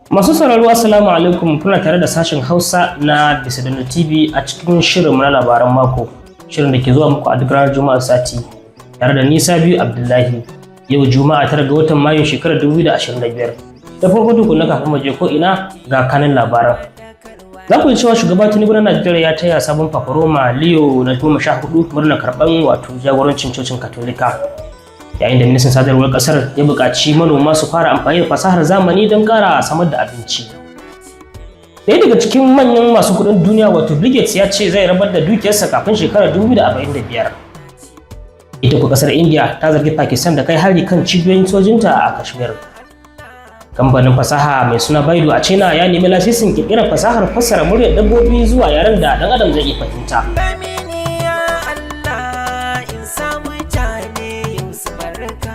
Masu sauraro, Assalamu alaikum. Kuna tare da sashen Hausa na Bisadano TV a cikin shirin na labaran mako. Shirin da ke zuwa muku a duk ranar Juma'a sati tare da Nisa Biyu Abdullahi. Yau Juma'a 9 ga watan Mayu shekarar 2025. Da farko tukuna, kafin mu je ko ina, ga kanin labaran. Za ku ji cewa shugaba Tinubu na Najeriya ya taya sabon Paparoma Leo na 14 murnar karɓan wato jagorancin cocin Katolika. Yayin da ministan sadarwar kasar ya buƙaci manoma su fara amfani da fasahar zamani don ƙara samar da abinci. Ɗaya daga cikin manyan masu kuɗin duniya, wato Bill Gates, ya ce zai rabar da dukiyarsa kafin shekarar 2045. Ita kuwa kasar India ta zargi Pakistan da kai hari kan cibiyoyin sojinta a Kashmir. Kamfanin fasaha mai suna Baidu a China ya nemi lasisin ƙirƙirar fasahar fassara muryar dabbobi zuwa yaren da ɗan adam zai iya fahimta. Amini ya Allah, in sa mutane yau su barka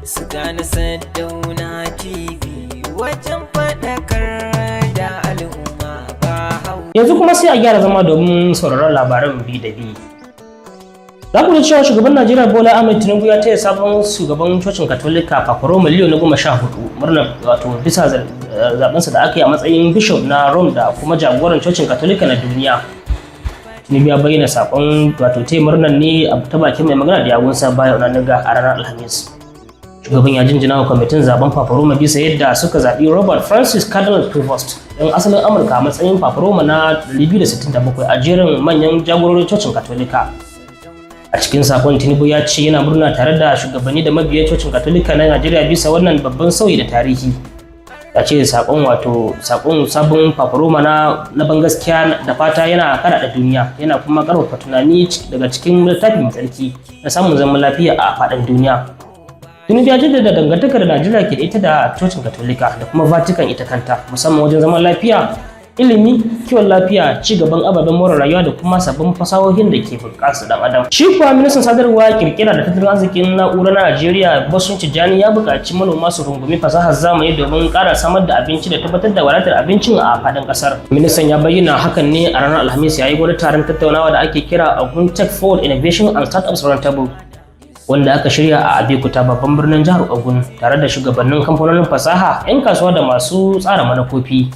su gane Saddauna TV wajen faɗakar da al'umma ba hau. Yanzu kuma sai a gyara zama domin sauraron labaran bi da bi. Za ku ji cewa shugaban Najeriya Bola Ahmed Tinubu ya taya sabon shugaban cocin Katolika, Paparoma Leo na 14, murnar wato bisa zabensa da aka yi a matsayin bishop na Rome da kuma jagoran cocin Katolika na duniya. Tinubu ya bayyana sakon wato taya murnar ne a ta bakin mai magana da yawunsa, Bayo Onanuga, a ranar Alhamis. Shugaban ya jinjina wa kwamitin zaben Paparoma bisa yadda suka zaɓi Robert Francis Cardinal Prevost, ɗan asalin Amurka, a matsayin Paparoma na 267 a jerin manyan jagororin cocin Katolika. A cikin sakon, Tinubu ya ce yana murna tare da shugabanni da mabiyan cocin Katolika na Najeriya bisa wannan babban sauyi da tarihi. Ya ce sakon wato sakon sabon Paparoma na bangaskiya da fata yana karaɗa duniya, yana kuma karfafa tunani daga cikin littafin mai tsarki na samun zaman lafiya a faɗin duniya. Tinubu ya jaddada dangantakar da Najeriya ke da ita da cocin Katolika da kuma Vatican ita kanta, musamman wajen zaman lafiya, ilimi, kiwon lafiya, ci gaban ababen more rayuwa da kuma sabbin fasahohin da ke bunƙasa dan adam. Shi kuwa ministan sadarwa, kirkira da tattalin arzikin na'ura na Najeriya, Bosun Tijjani, ya buƙaci manoma su rungumi fasahar zamani domin ƙara samar da abinci da tabbatar da wadatar abincin a faɗin ƙasar. Ministan ya bayyana hakan ne a ranar Alhamis yayin wani taron tattaunawa da ake kira Ogun Tech Forward Innovation and Startups Roundtable, wanda aka shirya a Abeokuta, babban birnin jihar Ogun, tare da shugabannin kamfanonin fasaha, 'yan kasuwa da masu tsara manufofi.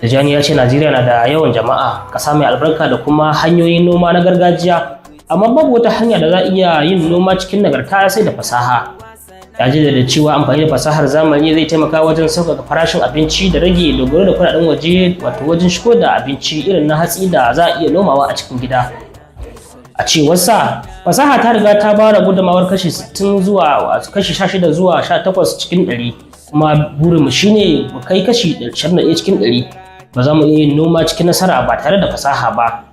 Tijjani ya ce Najeriya na da yawan jama'a, ƙasa mai albarka da kuma hanyoyin noma na gargajiya, amma babu wata hanya da za a iya yin noma cikin nagarta sai da fasaha. Ya jaddada cewa amfani da fasahar zamani zai taimaka wajen sauƙaƙa farashin abinci da rage dogaro da kuɗaɗen waje, wato wajen shigo da abinci irin na hatsi da za a iya nomawa a cikin gida. A cewarsa, fasaha ta riga ta ba da gudunmawar kashi 60 zuwa kashi 16 zuwa 18 cikin 100, kuma burinmu shine mu kai kashi 21 cikin 100. Ba za mu iya yin noma cikin nasara ba tare da fasaha ba.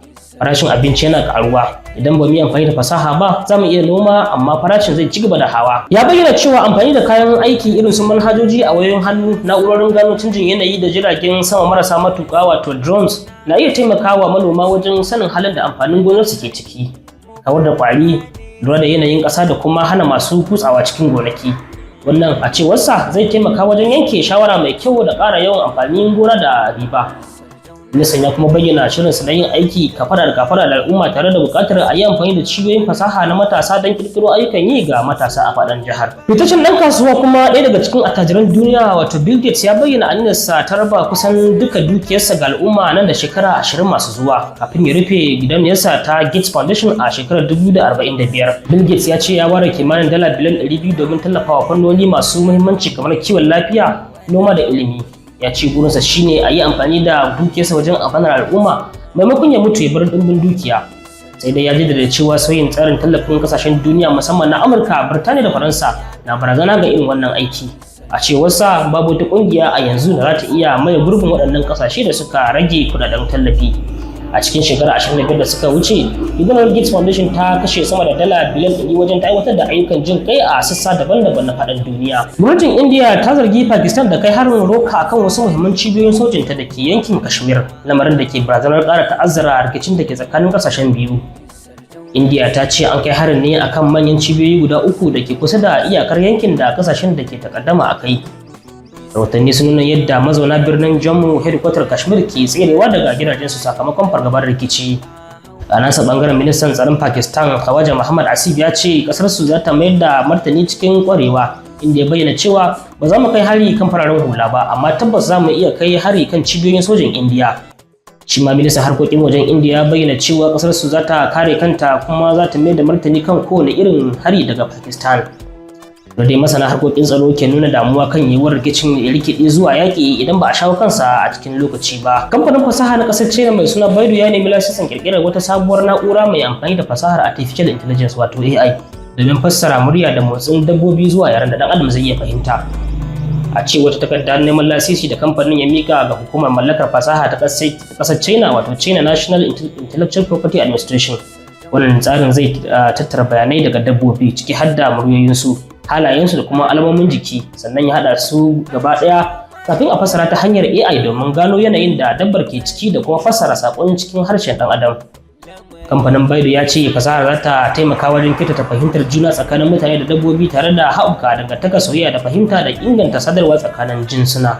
Farashin abinci yana karuwa. Idan ba mu yi amfani da fasaha ba, za mu iya noma amma farashin zai ci gaba da hawa. Ya bayyana cewa amfani da kayan aiki irin su manhajoji a wayoyin hannu, na'urorin gano canjin yanayi da jiragen sama marasa matuƙa, wato drones, na iya taimakawa manoma wajen sanin halin da amfanin gonarsu ke ciki, kawar da kwari, lura da yanayin ƙasa da kuma hana masu kutsawa cikin gonaki. Wannan, a cewarsa, zai taimaka wajen yanke shawara mai kyau da ƙara yawan amfanin gona da riba. Ministan ya kuma bayyana shirinsa na yin aiki kafada da kafada da al'umma, tare da buƙatar a yi amfani da cibiyoyin fasaha na matasa don ƙirƙiro ayyukan yi ga matasa a faɗin jihar. Fitaccen ɗan kasuwa kuma ɗaya daga cikin attajiran duniya, wato Bill Gates, ya bayyana aniyarsa ta raba kusan duka dukiyarsa ga al'umma nan da shekara 20 masu zuwa, kafin ya rufe gidauniyarsa ta Gates Foundation a shekarar 2045. Bill Gates ya ce ya ware kimanin dala biliyan 200 domin tallafawa fannoni masu muhimmanci kamar kiwon lafiya, noma da ilimi. Ya ce burinsa shine a yi amfani da dukiyarsa wajen amfanar al'umma maimakon ya mutu ya bar dimbin dukiya. Sai dai ya jaddada cewa sauyin tsarin tallafin kasashen duniya, musamman na Amurka, Birtaniya da Faransa, na barazana ga irin wannan aiki. A cewarsa, babu wata kungiya a yanzu da za ta iya maye gurbin waɗannan kasashe da suka rage kudaden tallafi. A cikin shekara 25 da suka wuce, gidauniyar Gates Foundation ta kashe sama da dala biliyan 100 wajen aiwatar da ayyukan jin kai a sassa daban-daban na faɗin duniya. Gwamnatin India ta zargi Pakistan da kai harin roka akan wasu muhimman cibiyoyin sojinta da ke yankin Kashmir, lamarin da ke barazanar ƙara ta'azzara rikicin da ke tsakanin ƙasashen biyu. India ta ce an kai harin ne akan manyan cibiyoyi guda uku da ke kusa da iyakar yankin da kasashen da ke takaddama a kai. Rahotanni sun nuna yadda mazauna birnin Jammu, hedikwatar Kashmir, ke tserewa daga gidajensu sakamakon fargabar rikici. A nasa bangaren, ministan tsaron Pakistan, Khawaja Muhammad Asif, ya ce kasarsu za ta mayar da martani cikin kwarewa. inda ya bayyana cewa ba za mu kai hari kan fararen hula ba, amma tabbas za mu iya kai hari kan cibiyoyin sojin Indiya. Shi ma ministan harkokin wajen Indiya ya bayyana cewa kasar su za ta kare kanta kuma za ta mai da martani kan kowane irin hari daga Pakistan. Da dai masana harkokin tsaro ke nuna damuwa kan yiwuwar rikicin ya rikide zuwa yaƙi idan ba a shawo kansa a cikin lokaci ba. Kamfanin fasaha na ƙasar China mai suna Baidu ya nemi lasisin ƙirƙirar wata sabuwar na'ura mai amfani da fasahar artificial intelligence, wato AI, domin fassara murya da motsin dabbobi zuwa yaren da ɗan adam zai iya fahimta. A ce wata takardar neman lasisi da kamfanin ya mika ga hukumar mallakar fasaha ta ƙasar China, wato China National Intellectual Property Administration, wannan tsarin zai tattara bayanai daga dabbobi, ciki har da muryoyinsu, halayensu da kuma alamomin jiki, sannan ya haɗa su gaba ɗaya kafin a fassara ta hanyar AI domin gano yanayin da dabbar ke ciki da kuma fassara saƙon cikin harshen ɗan adam. Kamfanin Baidu ya ce fasahar za ta taimaka wajen kyautata fahimtar juna tsakanin mutane da dabbobi, tare da haɓaka dangantakar soyayya da fahimta da inganta sadarwa tsakanin jinsuna.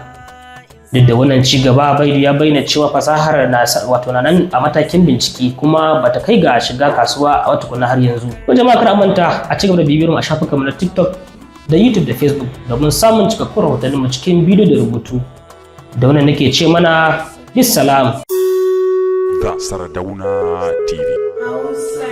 Duk da wannan ci gaba, Baidu ya bayyana cewa fasahar na, wato, na nan a matakin bincike kuma bata kai ga shiga kasuwa a wata kuna har yanzu. Ko jama'a, kar a manta a ci gaba da bibiyar mu a shafukanmu na TikTok da YouTube da Facebook domin samun cikakkun rahotannin mu cikin bidiyo da rubutu. Da wannan nake ce mana bissalam. The Sardauna TV. Hausa.